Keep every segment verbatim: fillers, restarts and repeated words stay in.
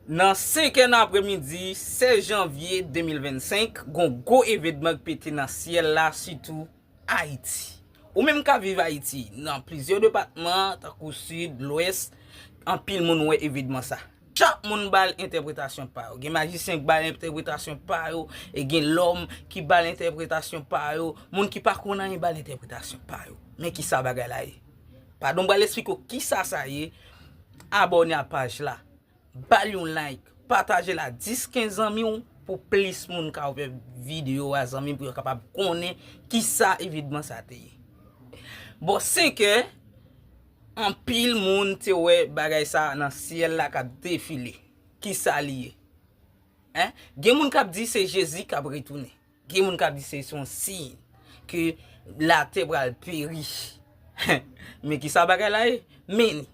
Nan senkè nan apremidi, sèz janvye de mil vennsenk, gon gwo evenman k pete nan syèl la, sitou Ayiti. Ou menm k ap viv Ayiti, nan plizyè depatman, tankou Sid, Lwès, anpil moun wè evenman sa. Chak moun ba l entèpretasyon pa yo. Gen majisyen k ba l entèpretasyon pa yo, e gen lòm ki ba l entèpretasyon pa yo, moun ki pa konn anyen ba l entèpretasyon pa yo. Men kisa bagay la ye. Padon, m pral esplike w kisa sa ye. Abòne a paj la. Ba l yon like, pataje l a dis kenz zanmi w pou plis moun ka wè videyo a, zanmi m, pou yo kapab konnen kisa evenman sa te ye. Bò senkè, anpil moun te wè bagay sa nan syèl la k ap defile. Kisa li ye? Hein? Gen moun k ap di se Jezi k ap retounen. Gen moun k ap di se, se yon siy ke latè pral peri. Men kisa bagay la ye? Men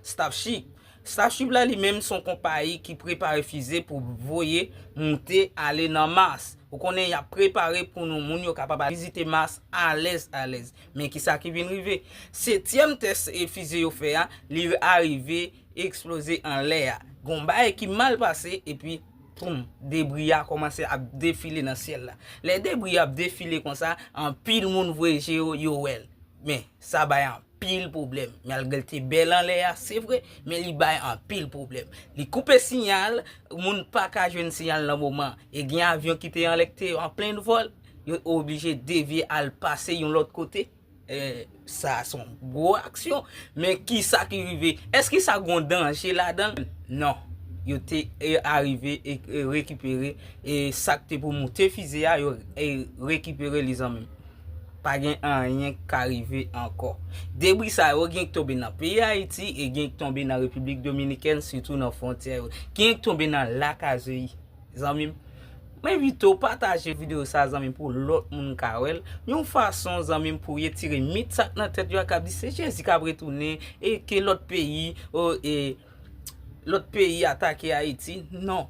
Starship. Starship la li menm se yon konpayi ki prepare fize pou voye moute ale nan Mas. Ou konnen y ap prepare pou nou moun yo kapab al vizite Mas alèz, alèz. Men kisa ki vin rive? Setyèm tès e fize yo fè a, li arive eksploze anlè a. Gon bagay ki mal pase epi poum, debri a kòmanse ap defile nan syèl la. Lè debri a ap defile konsa, anpil moun voye je yo, yo wè l. Men, sa bay anpil pwoblèm. Malgre l te bèl anlè a, se vre, men li bay anpil pwoblèm. Li koupe siyal, moun pa ka jwenn siyal nan moman. E gen avyon ki te anlè ki te an plen vòl, yo oblije devye al pase yon lòt kote. E, sa se yon gwo aksyon. Men kisa ki rive? Èske sa gon danje ladan l? Non. Yo te, e, arive e, e rekipere, e sa k te pou moute fize a, yo, e, rekipere li, zanmi m. Pa gen anyen k ka rive ankò. Debri sa yo gen k tonbe nan peyi Ayiti e gen k tonbe nan Repiblik Dominikèn, sitou nan fwontyè yo. Gen k tonbe nan Lakazeyi. Zanmi m, mwen envite w pataje videyo sa, zanmi m, pou lòt moun ka wè l. Yon fason, zanmi m, pou retire mit sa k nan tèt yo a k ap di se Jezi k ap retounen e ke lòt peyi, o, e, lòt peyi atake Ayiti. Non.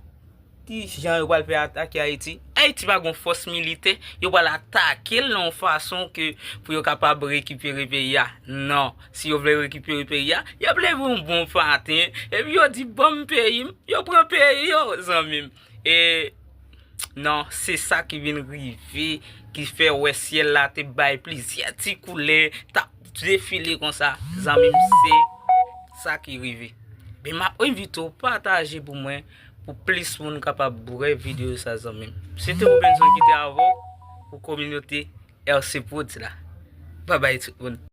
Ki jan yo pral fè atake Ayiti? Ayiti pa gon fòs militè. Yo pral atake l nan yon fason ke pou yo kapab rekipere peyi a. Non. Si yo vle rekipere peyi a, y ap leve yon bon maten, epi yo di, "Ban m peyi m." Yo pran peyi yo, zanmi m. E non, se sa ki vin rive, ki fè wè syèl la te bay plizyè ti koulè, t ap defile konsa, zanmi m, se sa ki rive. Men m ap envite w pataje pou mwen, pou plis moun kapab wè videyo sa, zanmi m. Se te Robinson ki te avè w pou kominote R C Prodz la. Babay tout moun.